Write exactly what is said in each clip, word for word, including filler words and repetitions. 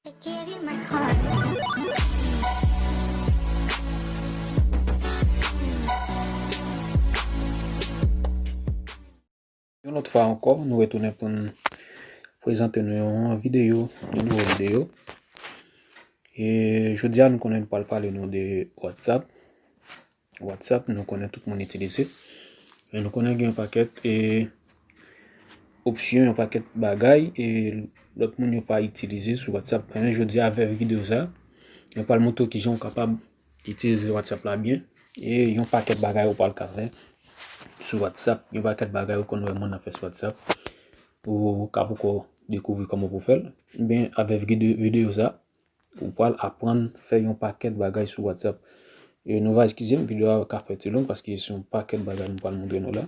Give you my heart. Yon lòt fwa ankò, nou retounen pou n prezante nou yon videyo, yon nouvo videyo. E jodi a, nou konnen nou pral pale nou de WhatsApp. WhatsApp, nou konnen tout moun itilize. Men nou konnen gen yon pakèt e opsyon, yon pakèt bagay e lòt moun yo pa itilize sou WhatsApp. Men jodi a, avèk videyo sa, nou pral montre w kijan w kapab itilize WhatsApp la byen e yon pakèt bagay ou pral ka fè sou WhatsApp, yon pakèt bagay ou konn wè moun ap fè sou WhatsApp, ou ka poko dekouvri kòman pou fè l. Ebyen, avèk videyo, videyo sa, ou pral aprann fè yon pakèt bagay sou WhatsApp. E nou va eskize m, videyo a ka fè ti long paske se yon pakèt bagay nou pral montre nou la.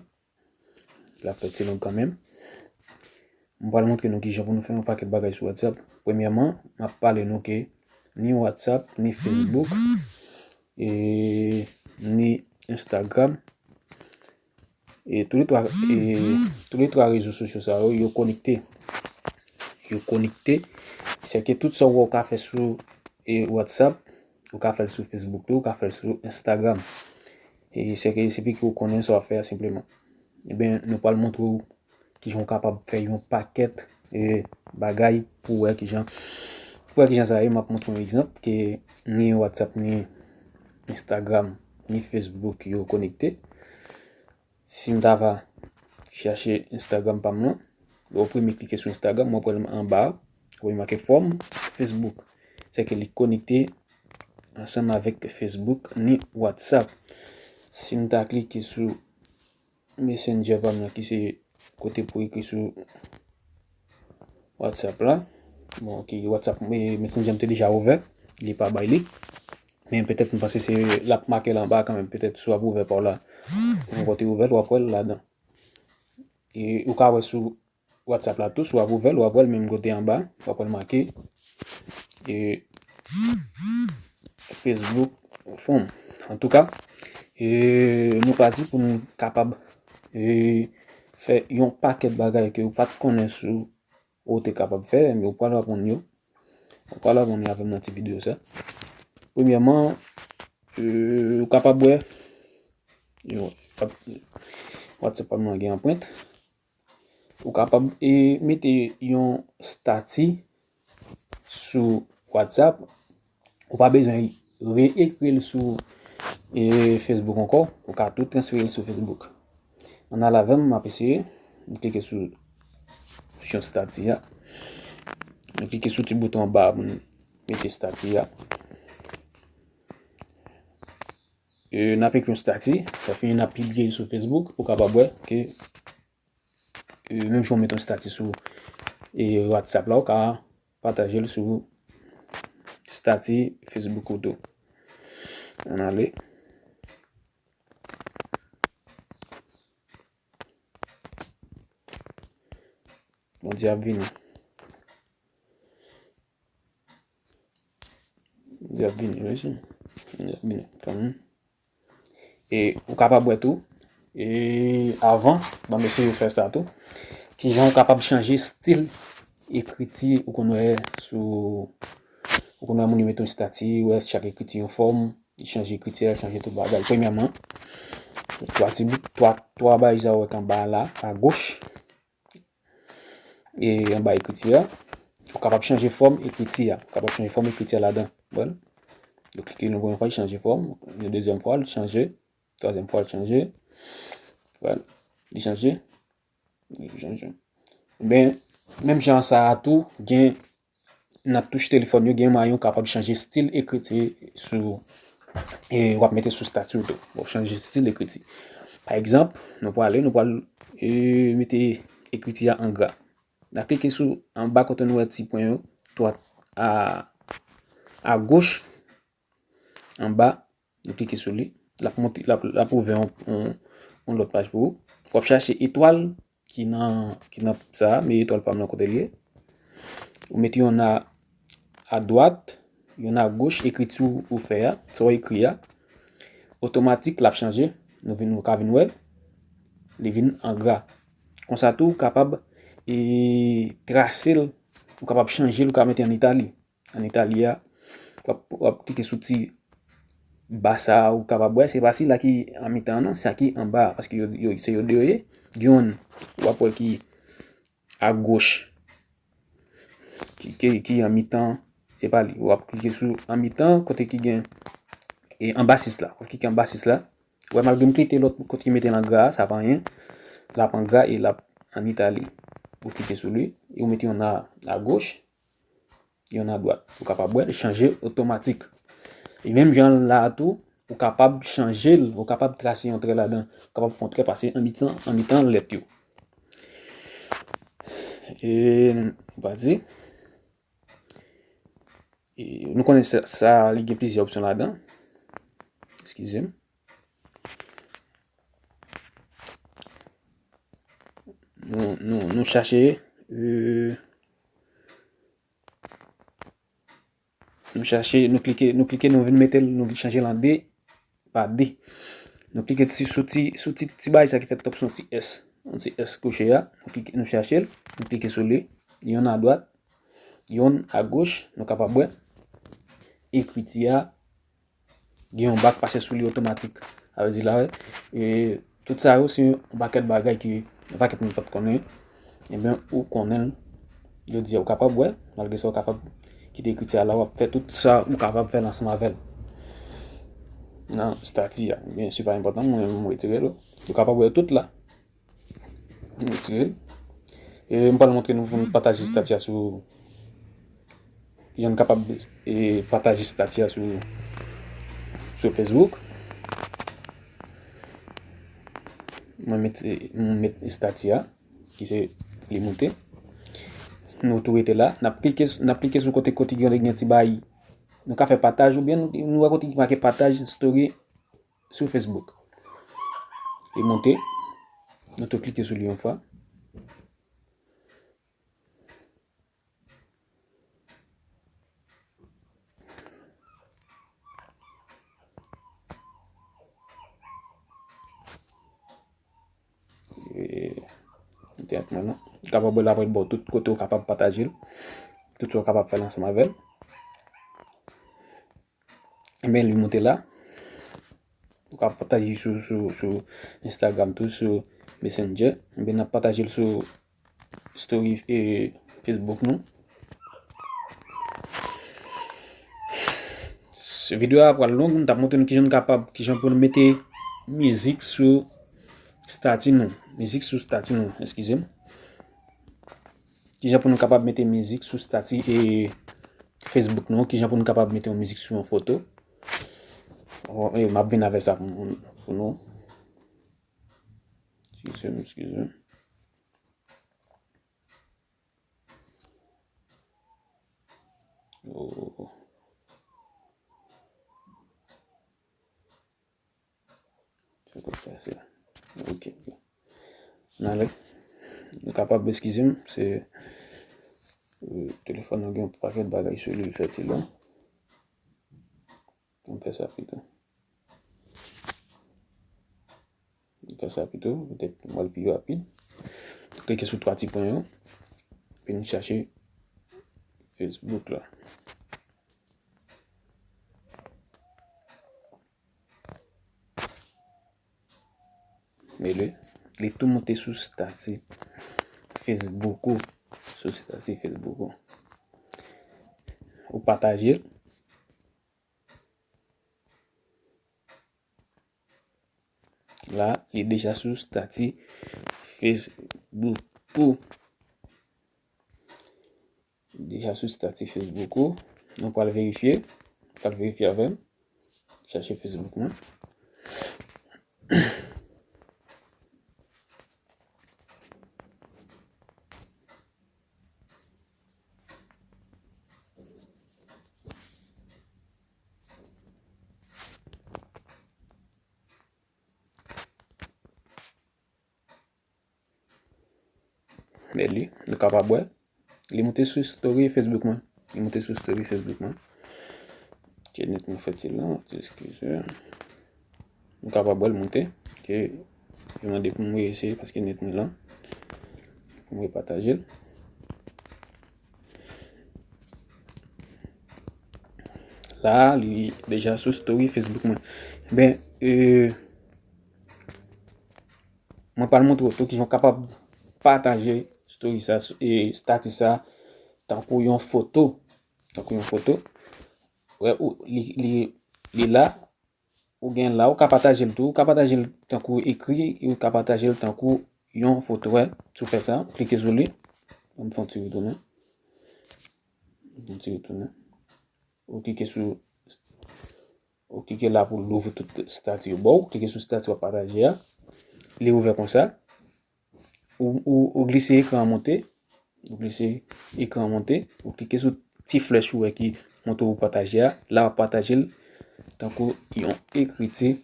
L ap fè ti long kanmenm. M pral montre nou kijan pou nou fè yon pakèt bagay sou WhatsApp. Premyèman, m ap pale nou ke ni WhatsApp, ni Facebook, e ni Instagram, e tou le twa, e tou le twa rezo sosyo sa yo, yo konekte. Yo konekte. Se ke tout sa w ka fè sou e WhatsApp, ou ka fè l sou Facebook tou, ou ka fè l sou Instagram. E se ke, se fi ki ou konnen sa w ap fè a senpleman. Ebyen, nou pral montre w kijan w kapab fè yon pakèt e bagay pou wè kijan, pou wè kijan sa ye. M ap montre yon egzanp ke ni WhatsApp, ni Instagram, ni Facebook yo konekte. Si m ta va chache Instagram pa m nan, lè w premye klike sou Instagram, w ap wè l anba a, w ap wè make from Facebook. Se ke li konekte ansanm avèk Facebook ni WhatsApp. Si m ta klike sou Messenger pa m nan, ki se kote pou ekri sou WhatsApp la. Bon, ok, WhatsApp, e, Messenger m te deja ouvè, li pa bay li. Men petèt m panse se l ap make l anba kanmenm, petèt si w ap ouvè pa w la, yon kote ouvè l, w ap wè l ladan. E ou ka wè sou WhatsApp la tou, si w ap ouvè l, w ap wè l menm kote anba, w ap wè l make, e, Facebook from. Antouka, e, nou pati pou nou kapab, e, fè yon pakèt bagay ke ou pa t konnen sou ou te kapab fè, men ou pral aprann yo. Ou pral aprann yo avè m nan ti videyo sa. Premyèman, e, ou kapab wè, yo, WhatsApp pa m nan gen anprent. Ou kapab, e, mete yon stati sou WhatsApp. Ou pa bezwen reekri l sou, e, Facebook ankò. Ou ka tou transfere l sou Facebook. Ann al avè m, m ap eseye. M klike sou, sou stati a. M klike sou ti bouton anba a pou m mete stati a. E, n ap ekri yon stati. Lè fini, n ap pibliye l sou Facebook pou w kapab wè ke e, menm jan w met yon stati sou, e, WhatsApp la, ou ka pataje l sou stati Facebook ou tou. Ann ale. Bondye ap vini. Bondye ap vini, wi, si. Bondye ap vini, kanmenm. E ou kapab wè tou, e avan, ban m eseye fè sa tou. Kijan ou kapab chanje stil ekriti ou konn wè sou, ou konn wè moun yo mete yon estati, ou wè chak ekriti yon fòm, li chanje ekriti a, li chanje tout bagay. Premyèman, twa ti bout, twa, twa bagay sa ou wè k anba a la, agoch, e anba ekriti a. Ou kapab chanje fòm ekriti a. Ou kapab chanje fòm ekriti a ladan. Bon. Ou klike yon premye fwa, li chanje fòm. Yon dezyèm fwa, li chanje. Twazyèm fwa, li chanje. Bon. Li chanje. Li chanje. Men, menm jan sa a tou, gen nan touch telefòn yo, gen mwayen ou kapab chanje stil ekriti sou, e w ap mete sou estati w tou. W ap chanje stil ekriti. Pa egzanp, nou prale, nou pral, e, mete ekriti a an gra. N a klike sou anba kote nou wè ti pwen yo, dwat a, agoch, anba, nou klike sou li. L ap monte, l ap, l ap ouvè yon, yon, yon lòt paj pou ou. W ap chache etwal ki nan, ki nan sa a, men etwal pa m nan kote l ye. Ou mete yonn a, adwat, yonn agoch, ekriti w, ou fè a, sa w ekri a. Otomatik, l ap chanje. Nou vin, nou ka vin wè l. Li vin an gra. Konsa tou, ou kapab, e, trase l, ou kapab chanje l, ou ka mete an eta li. ann Itali a, w ap, w ap klike sou ti ba sa a, ou kapab wè, se pa sila ki an mitan an non, sa ki anba a, paske yo, yo, se yo de yo ye. Gen youn, w ap wè ki agoch, ki, ki, ki an mitan, se pa li. W ap klike sou an mitan, kote ki gen, e anba sis la. W ap klike anba sis la. Wè, malgre m klike lòt kote ki mete l an gra a, sa pa anyen. L ap an gra e l ap an italik. Ou klike sou li, e ou mete youn a, agoch, youn adwat. Ou kapab wè, li chanje otomatik. E menm jan la a tou, ou kapab chanje l, ou kapab trase yon trè ladan, ou kapab fè yon trè pase an mitan, an mitan lèt yo. E, nou pa di, e, nou konnen sa, sa, li gen plizyè opsyon ladan. Eskize m. Nou, nou, nou chache, e, nou chache, nou klike, nou klike, nou vin mete l, nou vin chanje l an de, pa de. Nou klike ti, sou ti, sou ti, ti bagay sa ki fèt tankou se yon ti S. Yon ti S kwoche a. Nou klike, nou chache l, nou klike sou li. Youn adwat, youn agoch, nou kapab wè. Ekriti a, gen yon ba k pase sou li otomatik. Sa vle di la, wè, e, tout sa yo, se yon pakèt bagay ke yon pakèt moun pa t konnen. Ebyen, ou konnen l jodi a, ou kapab wè, malgre sa, ou kapab kite ekriti a la, w ap fè tout sa ou kapab fè l ansanm avè l. Nan estati a, byen si pa enpòtan, mwen menm, mwen retire l. Ou kapab wè tout la. Mwen retire l. E m pral montre nou pou nou pataje estati a sou, kijan n kapab, e, pataje estati a sou, sou Facebook. Mwen met, mwen met estati a, ki se li moute. Nou tou rete la. N ap klike, n ap klike sou kote, kote ki gen ti bay. Nou ka fè pataj oubyen nou, nou wè kote ki make pataj, story sou Facebook. Li moute. Nou tou klike sou li yon fwa. E, te ak mwen non. Ou kapab wè l apre l ba w tout kote ou kapab pataje l. Tout sa ou kapab fè l ansanm avè l. Ebyen, li moute la. Ou ka pataje sou, sou, sou Instagram tou, sou Messenger. Ebyen, n ap pataje l sou story, e, Facebook nou. S-, videyo a pral long, m t ap montre nou kijan nou kapab, kijan pou nou mete mizik sou estati nou. Mizik sou estati nou, eskize m. Kijan pou nou kapab mete mizik sou estati, e, Facebook nou, kijan pou nou kapab mete yon mizik sou yon foto. Bon, e, m ap vin avè sa pou, pou nou. Eskize m, eskize m. Oh. Sa k ap pase la? Ok, ok. N ale. Nou kapab eskize m, se, euh, telefòn nan gen yon pakèt bagay sou li, li fè ti lon. Ann fè sa pito. Ann fè sa pito, petèt mwen l pi rapid. Klike sou twa ti pwen yo. Epi n chache Facebook la. Men li, li tou moute sou estati Facebook ou. Sou estati Facebook ou. Ou pataje l. La, li deja sou estati Facebook ou. Deja sou estati Facebook ou. Nou pral verifye. Pral verifye avè m. Chache Facebook mwen. Men li, nou kapab wè. Li moute sou story Facebook mwen. Li moute sou story Facebook mwen. Ke nèt mwen fè ti lon, eskize. Nou kapab wè l moute. Ke yo mande pou mwen eseye paske nèt mwen lon. Pou mwen pataje l. la, li deja sou story Facebook mwen. Ben, euh, mwen pral montre w tou kijan w kapab pataje story sa, e stati sa, tankou yon foto. Tankou yon foto. Wè, ou, li, li, li la, ou gen la, ou ka pataje l tou, ou ka pataje l tankou ekri, e ou ka pataje l tankou yon foto, wè. Si w fè sa, ou klike sou li. Ban m fè yon ti retounen. Yon ti retounen. Ou klike sou, ou klike la pou l ouvri tout stati yo ba w. Ou klike sou stati w ap pataje a. Li ouvè konsa. Ou, ou, ou glise ekran an monte. Ou glise ekran an monte. Ou klike sou ti flèch ou wè ki montre w pataje a. La w ap pataje l tankou yon ekriti.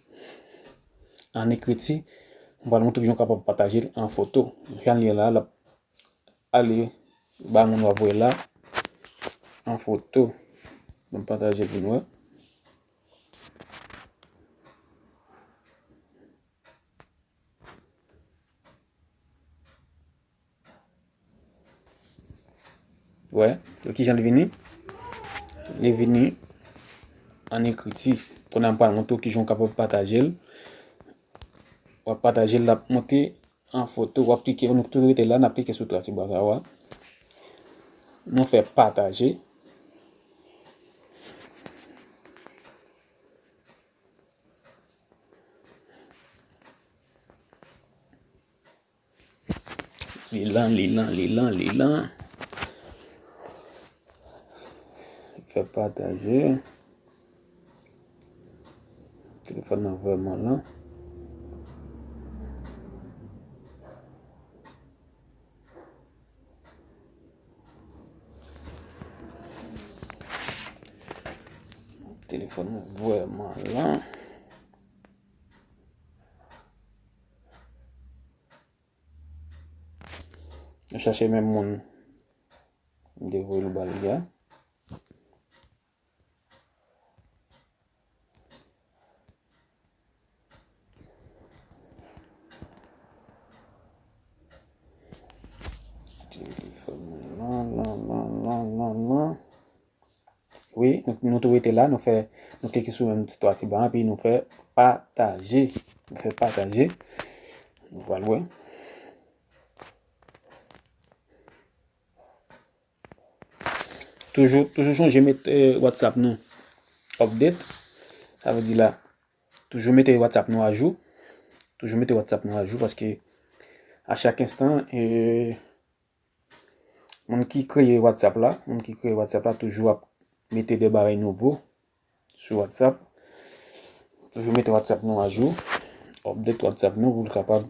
An ekriti, m pral montre w jan w kapab pataje l an foto. Jan l ye la, l ap ale ba moun w ap voye la an foto. Ban m pataje l pou nou wè. Wè, wè kijan li vini? Li vini an ekriti. Kounye a m pral montre w kijan w kapab pataje l. W ap pataje l, l ap monte an foto. W ap klike, nou toujou rete la, n ap klike sou twa ti bwa sa yo a. Nou fè pataje. Li lan, li lan, li lan, li lan. Fè pataje. Telefòn nan vrèman lan. Telefòn nan vrèman lan. Nou chache menm moun m te voye l ba li a. Telefòn nan, nan, nan, nan, nan, nan. Wi, nou, nou tou rete la, nou fè, nou klike sou menm ti twa ti ba, epi nou fè pataje. Nou fè pataje. Nou pral wè. Toujou, toujou chonje met, eh, WhatsApp nou update. Sa vle di la, toujou mete WhatsApp nou ajou. Toujou mete WhatsApp nou ajou paske a chak enstan, eh, moun ki kreye WhatsApp la, moun ki kreye WhatsApp la toujou ap mete de bagay nouvo sou WhatsApp. Toujou mete WhatsApp nou ajou, update WhatsApp nou pou l kapab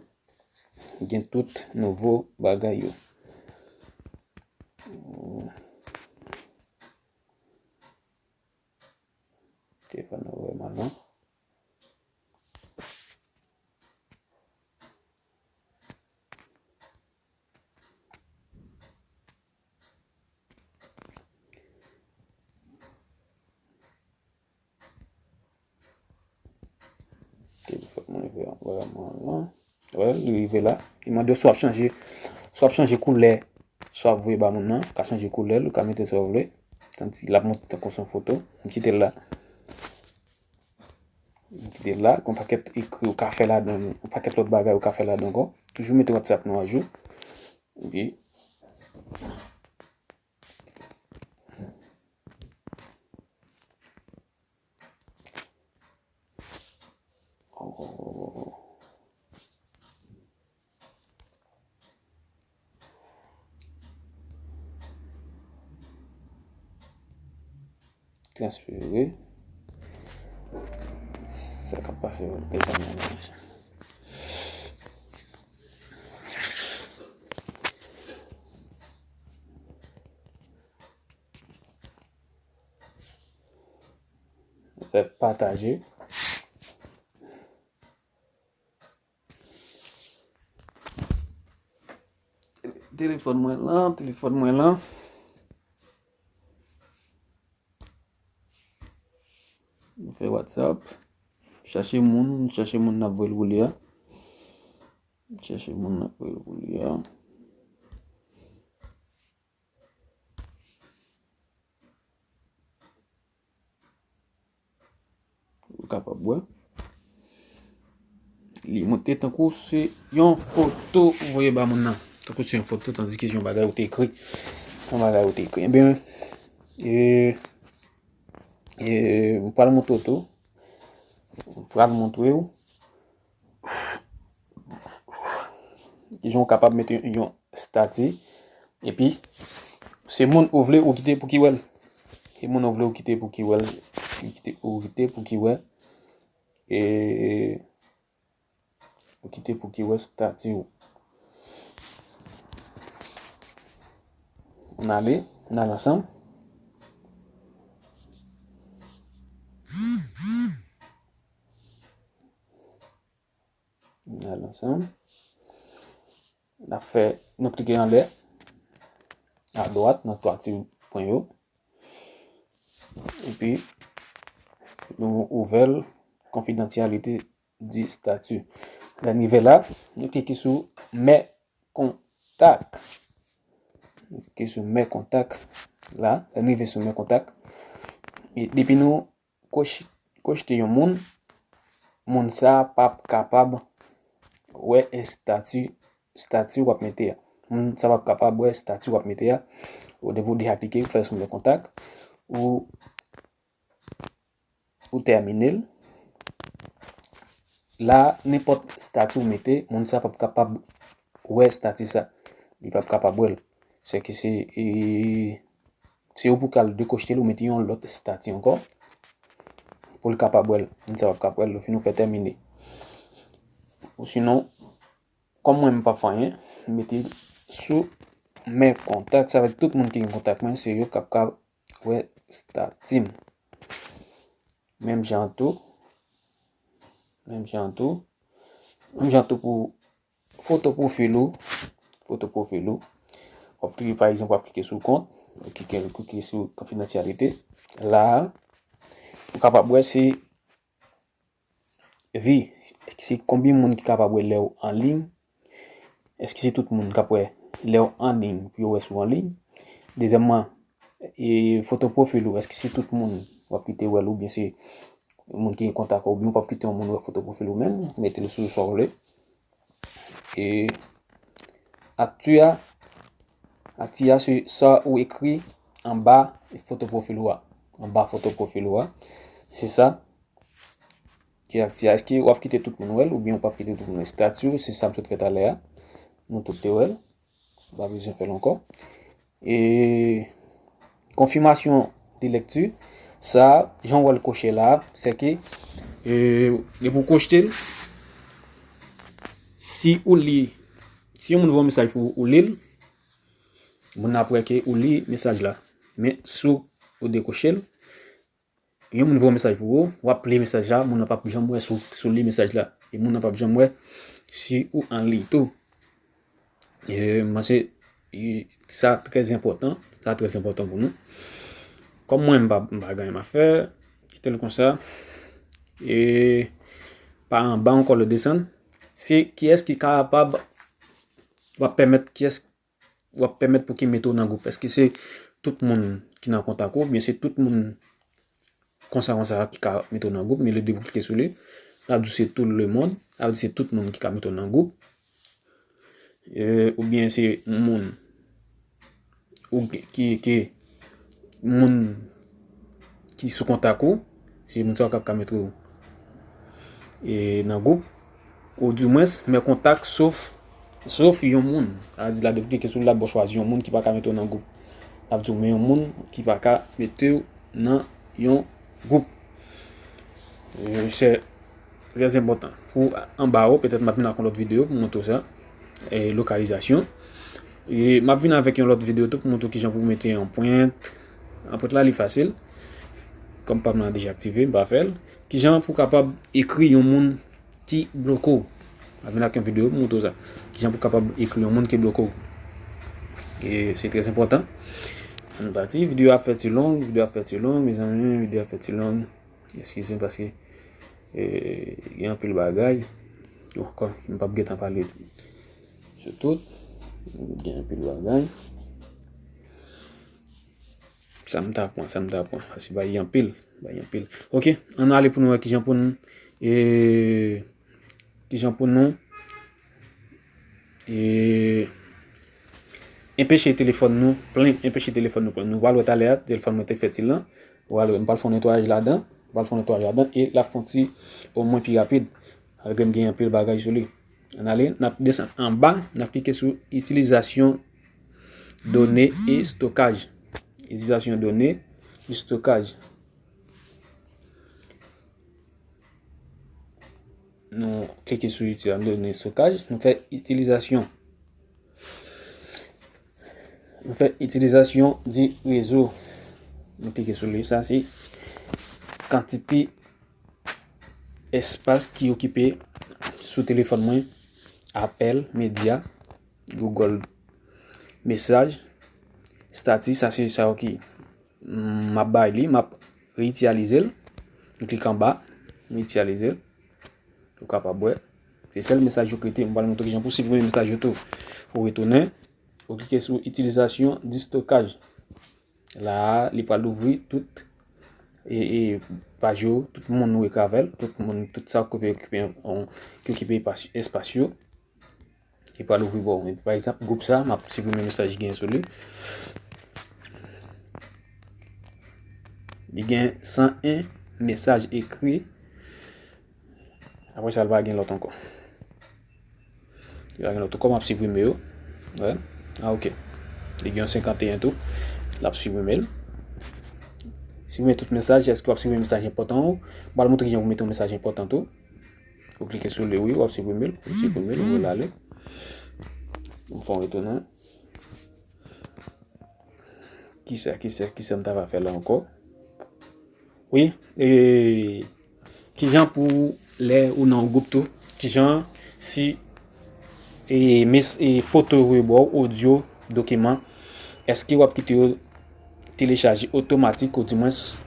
gen tout nouvo bagay yo. Telefòn nan vrèman lwen. Telefòn mwen vrèman lwen. Wè, li rive la. Li mande w si w ap chanje, si w ap chanje koulè, si w ap voye ba moun nan. Ou ka chanje koulè l, ou ka mete sa w vle. Tanti l ap monte tankou se yon foto. M kite l la. M kite l la. Gen yon pakèt ekri ou ka fè ladan, yon pakèt lòt bagay ou ka fè ladan ankò. Toujou mete WhatsApp nou ajou. Ok. Transfere. Sa k ap pase yo deja nan. Fè pataje. Telefòn mwen lan, telefòn mwen lan. Nou fè WhatsApp. Chache moun, chache moun n ap voye l pou li a. Chache moun n ap voye l pou li a. Kapab wè. Li monte tankou se yon foto ou voye ba moun nan. Tankou se yon foto, tandis ke se yon bagay ou te ekri. Yon bagay ou te ekri. Ebyen, e, e, m pral montre w tou. M pral montre w kijan ou kapab mete yon estati. Epi, se moun ou vle ou kite pou ki wè l. Se moun ou vle ou kite pou ki wè l. Ou kite, ou kite pou ki wè. E, ou kite pou ki wè estati w. N ale, n ale ansanm. N ale ansanm. N ap fè, nou klike anlè, adwat, nan twa ti pwen yo. Epi, nou ouvè l, confidentialité du statut. Lè n rive la, nou klike sou Mes contacts. Nou klike sou Mes contacts la. Lè n rive sou Mes contacts, e depi nou koch-, kochte yon moun, moun sa p ap kapab wè estati, estati w ap mete a. Moun sa p ap kapab wè estati w ap mete a. Ou depi w deja klike, ou fè sou Mes contacts, ou, ou tèmine l. La, nenpòt estati w mete, moun sa p ap kapab wè estati sa. Li p ap kapab wè l. Sèke se, e, se ou pou k al dekochte l, ou mete yon lòt estati ankò pou l kapab wè l. Moun sa p ap kapab wè l, lè w fin ou fè tèmine. Ou sinon, kòm mwen m p ap fè anyen, m mete l sou Mes contacts, sa vle di tout moun ki gen kontak mwen, se yo k ap ka wè estati m. Menm jan tou, menm jan tou, menm jan tou pou foto pwofil ou, foto pwofil ou. W ap klike, pa egzanp, w ap klike sou kont, w klike, klike sou konfidansyalite. La a, ou kapab wè se vi, se konbyen moun ki kapab wè lè w an liy. Èske se tout moun k ap wè lè w an liy pou yo wè si w an liy? Dezyèmman, e foto pwofil ou, èske se tout moun w ap kite wè l oubyen se moun ki gen kontak ou, oubyen w p ap kite yon moun wè foto pwofil ou menm, mete l sou sa w vle. E akti a, akti a se sa ou ekri anba foto pwofil ou a. Anba foto pwofil ou a. Se sa ki akti a. Èske w ap kite tout moun wè l oubyen w p ap kite tout moun wè l? Estati w, se sa m sot fè talè a. Nou tout te wè l. Pa bezwen fè l ankò. E konfimasyon de lekti, sa, jan w wè l koche la, se ke, e, depi w kochte l, si ou li, si yon moun voye yon mesaj pou ou, ou li l, moun nan ap wè ke ou li mesaj la. Men si w dekoche l, yon moun voye yon mesaj pou ou, w ap li mesaj la, moun nan p ap janm wè si w, si w li mesaj la. E moun nan p ap janm wè si ou an liy tou. E, m panse, e, sa trè enpòtan, sa trè enpòtan pou nou. Kòm mwen, m pa, m pa gen anyen m ap fè, kite l konsa. E pa anba ankò, l desann. Se kiyès ki kapab, w ap pèmèt kiyès w ap pèmèt pou ki mete w nan gwoup? Èske se tout moun ki nan kontak ou, oubyen se tout moun konsa, konsa ki ka mete w nan gwoup? Men lè depi w klike sou li, l ap di w se tout le monde, sa vle di se tout moun ki ka mete w nan gwoup. E, oubyen se moun ou ki, ki, ki moun ki sou kontak ou, se moun sa yo k ap ka mete w, e, nan gwoup, ou dimwens, mes contacts, sof, sof yon moun. Sa vle di la, depi w klike sou li la, bon, chwazi yon moun ki pa ka mete w nan gwoup. L ap di w, men yon moun ki pa ka mete w nan yon gwoup. E, se trè enpòtan. Pou anba yo, petèt m ap vin ak yon lòt videyo pou montre w sa. E, lokalizasyon. E m ap vin avèk yon lòt videyo tou pou montre w kijan pou mete anprent. Anprent la, li fasil. Kòm pa m nan deja aktive, m pa fè l. Kijan pou kapab ekri yon moun ki bloke w? M ap vin ak yon videyo pou montre w sa. Kijan pou kapab ekri yon moun ki bloke w? E se trè enpòtan. Ann pati, videyo ap fè ti long, videyo ap fè ti long, mezanmi, videyo ap fè ti long. Eskize m paske, e, gen anpil bagay. Bon, kòm m p ap gentan pale sou tout. Gen anpil bagay. Sa m ta pran, sa m ta pran. Paske bagay anpil, bagay anpil. Ok, ann ale pou nou wè kijan pou n, e, kijan pou nou, e, enpeche telefòn nou plen, enpeche telefòn nou plen. Nou pral wè talè a, telefòn mwen te fètil lan. Ou pral wè, m pral fè yon netwayaj ladan, m pral fè yon netwayaj ladan, e l ap fè yon ti, omwen pi rapid. Malgre m gen anpil bagay sou li. Ann ale, n ap desann anba, n ap klike sou itilizasyon done e stokaj. Itilizasyon done e stokaj. Nou klike sou itilizasyon done e stokaj, nou fè itilizasyon. Nou fè itilizasyon di rezo. Nou klike sou li, sa se kantite espas ki okipe sou telefòn mwen, apèl, medya, Google mesaj, estati, sa se sa yo ki, mm, m ap bay li, m ap reitilize l. M klike anba, m reitilize l. Ou kapab wè. Se sèl mesaj yo ki rete. M pral montre kijan pou siprime mesaj yo tou. Ou retounen, ou klike sou itilizasyon di stokaj. La a, li pral louvri tout, e, e, paj yo, tout moun ou rete avè l, tout moun, tout sa ki okipe, okipe, ki okipe espas, espas yo. Li pral ouvri ba w. Epi, pa egzanp, gwoup sa, m ap siprime mesaj ki gen sou li. Li gen san en mesaj ekri. Apre sa, li pa gen lòt ankò. Li pa gen lòt ankò, m ap siprime yo. Wè. Ah, ok. Li gen yon senkanteyen tou. L ap siprime l. Siprime tout mesaj. Èske w ap siprime mesaj enpòtan ou? M pral montre kijan pou mete yon mesaj enpòtan tou. Ou klike sou li, wi, w ap siprime l. Ou siprime l, ou voye l ale. Ou fè yon retounen. Kisa, kisa, kisa m ta va fè la ankò? Wi, e, kijan pou lè ou nan yon gwoup tou? Kijan si, e, mes-, e, foto yo voye ba w, odyo, dokiman, èske w ap kite yo telechaje otomatik, ou dimwens,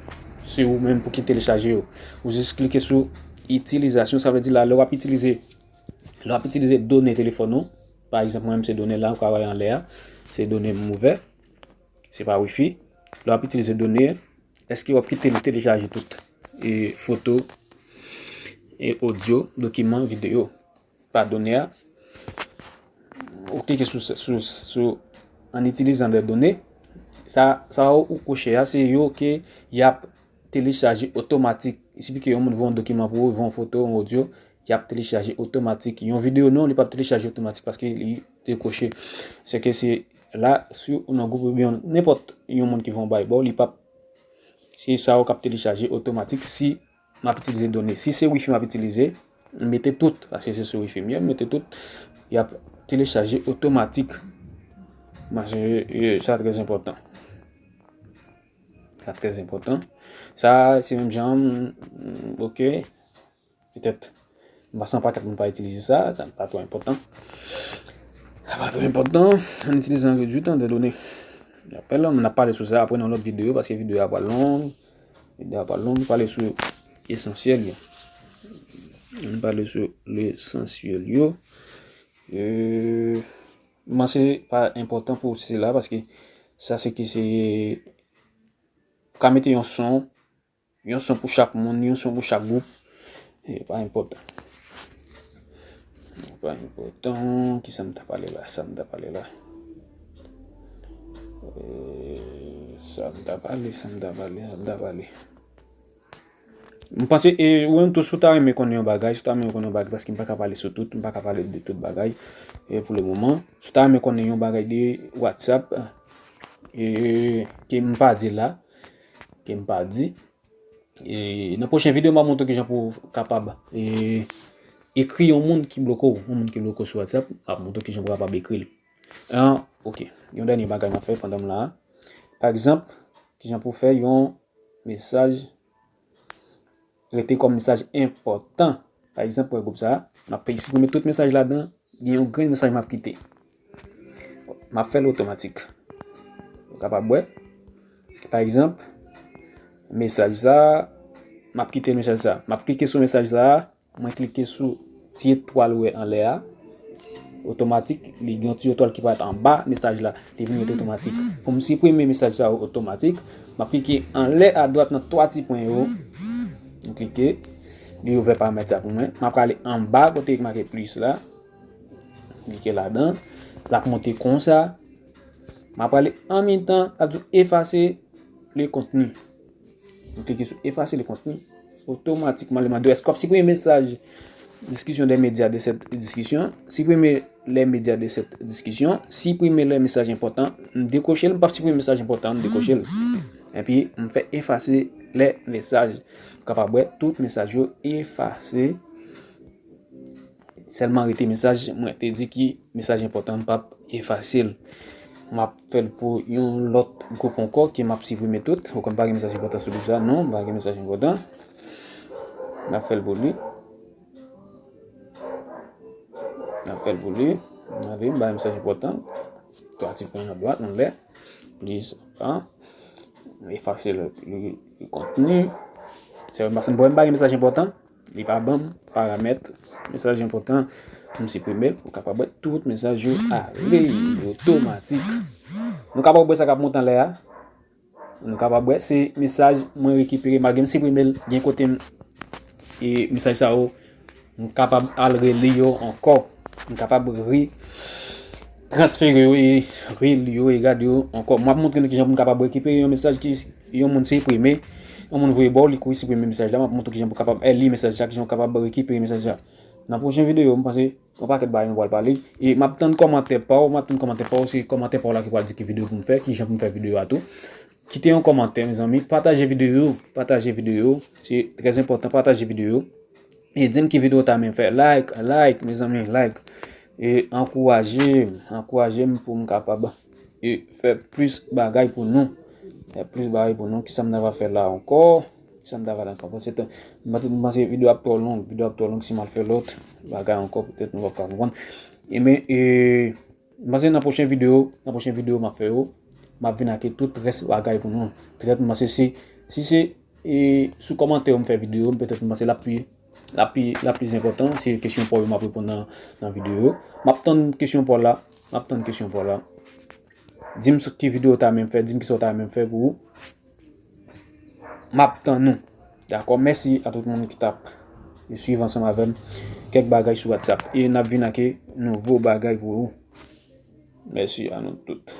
se ou menm pou ki telechaje yo? Ou jis klike sou itilizasyon, sa vle di la, lè w ap itilize, lè w ap itilize done telefòn ou, pa egzanp, mwen menm se done la, ou ka wè anlè a, se done m ouvè, se pa wifi. Lè w ap itilize done, èske w ap kite l telechaje tout, e, foto, e, odyo, dokiman, videyo pa done a? Ou klike sou, sou, sou, en utilisant les données. Sa, sa ou, ou koche a, se yo ke y ap telechaje otomatik. Il suffit ke yon moun voye yon dokiman pou ou, voye yon foto, yon odyo, y ap telechaje otomatik. Yon videyo non, li p ap telechaje otomatik paske li te koche. Se ke se la, si ou nan gwoup oubyen nenpòt yon moun ki voye yon bagay ba w, li p ap, se sa yo k ap telechaje otomatik si m ap itilize done. Si se wifi m ap itilize, m mete tout, paske se sou wifi m ye, m mete tout, y ap telechaje otomatik. Paske, e, sa trè enpòtan. Sa trè enpòtan. Sa, se menm jan, m, ok. Petèt, m panse yon pakèt moun pa itilize sa, sa pa twò enpòtan. Sa pa twò enpòtan. Ann itilize an redui tan de done. Apre la, n ap pale sou sa apre nan lòt videyo, paske videyo a pral long. Videyo a pral long, n pale sou esansyèl yo. N pale sou lesansyèl yo. E, m panse pa enpòtan pou sila, paske sa se ki se, ou ka mete yon son, yon son pou chak moun, yon son pou chak gwoup. E pa enpòtan. Pa enpòtan. Kisa m ta pale la? Sa m ta pale la? E, sa m ta pale, sa m ta pale, sa m ta pale. M panse, e, ou menm tou, si w ta renmen konnen yon bagay, si w ta renmen konnen yon bagay, paske m pa ka pale sou tout, m pa ka pale de tout bagay, e, pou le moman. Si w ta renmen konnen yon bagay de WhatsApp, e, ke m pa di la, ke m pa di, e, nan pwochen videyo, m ap montre w kijan pou w kapab, e, ekri yon moun ki bloke w, yon moun ki bloke w sou WhatsApp, m ap montre w kijan pou w kapab ekri l. An, ok. Yon dènye bagay m ap fè pandan m la a. Pa egzanp, kijan pou w fè yon mesaj rete kòm mesaj enpòtan. Pa egzanp, pou gwoup sa a, m ap siprime tout mesaj ladan, gen yon grenn mesaj m ap kite. M ap fè l otomatik. Ou kapab wè. Pa egzanp, mesaj sa a, m ap kite mesaj sa a. M ap klike sou mesaj sa a, mwen klike sou ti etwal ou wè anlè a. otomatik, li gen yon ti etwal ki parèt anba mesaj la, li vin rete otomatik. Pou m siprime mesaj sa yo otomatik, m ap klike anlè adwat nan twa ti pwen yo. M klike, li ouvè paramèt sa pou mwen. M ap prale anba kote ki make plis la. Klike ladan. L ap monte konsa. M ap prale an mitan, l ap di efase le kontni. M klike sou efase le kontni. Otomatikman, li mande w èske w ap siprime mesaj diskisyon de medya de sèt diskisyon. Siprime les médias de cette discussion. Siprime les messages importants. M dekwoche l, m p ap siprime mesaj enpòtan, m dekwoche l. Epi, m fè efase les messages. Ou kapab wè tout mesaj yo efase. Sèlman rete mesaj, mwen te di ki mesaj enpòtan, m p ap efase l. M ap fè l pou yon lòt gwoup ankò ke m ap siprime tout. Ou konn pa gen mesaj enpòtan sou gwoup sa, non, pa gen mesaj enpòtan. M ap fè l pou li. M ap fè l pou li. Gade, m bay mesaj enpòtan. Twa ti pwen nan dwat, anlè. Plis, an. Efase le, le, le kontni. Se yon paske m pa gen mesaj enpòtan. Li pa ban m paramèt mesaj enpòtan pou m siprime l. Ou kapab wè tout mesaj yo ale otomatik. Nou kapab wè sa k ap monte anlè a. Nou kapab wè se mesaj mwen rekipere malgre m siprime l. Gen kote m, e mesaj sa yo, m kapab al reli yo ankò. M kapab re transfere yo e reli yo e gade yo ankò. M ap montre nou kijan pou n kapab rekipere yon mesaj ki yon moun siprime, yon moun voye ba w, li kouri siprime mesaj la. M ap montre w kijan pou w kapab li mesaj la, kijan w kapab rekipere mesaj la. Nan pwochen videyo, m panse yon pakèt bagay nou pral pale. E m ap tann kòmantè pa w, m ap tann kòmantè pa w, se kòmantè pa w la ki pral di ki videyo pou m fè, kijan pou m fè videyo a tou. Kite yon kòmantè, mezanmi. Pataje videyo, pataje videyo. Se trè enpòtan, pataje videyo. E di m ki videyo w ta renmen fè. Like, like, mezanmi, like. E ankouraje m, ankouraje m pou m kapab e fè plis bagay pou nou. Fè plis bagay pou nou. Kisa m ta va fè la ankò? Kisa m ta va la ankò? Paske tan, m pa t, m panse videyo ap twò long, videyo ap twò long si m al fè lòt bagay ankò, petèt nou p ap ka konprann. E men, e, m panse nan pwochen videyo, nan pwochen videyo m ap fè yo, m ap vin ak tout rès bagay pou nou. Petèt m panse si, si se, e, sou kòmantè yo m fè videyo, petèt m panse l ap pi, l ap pi, l ap plis enpòtan, se kesyon pa w yo m ap reponn nan, nan videyo yo. M ap tann kesyon pa w la, m ap tann kesyon pa w la. Di m sou ki videyo w ta renmen m fè, di m kisa w ta renmen m fè pou ou. M ap tann nou. Dakò, mèsi a tout moun ki t ap swiv ansanm avè m kèk bagay sou WhatsApp. E n ap vin ak nouvo bagay pou ou. Mèsi a nou tout.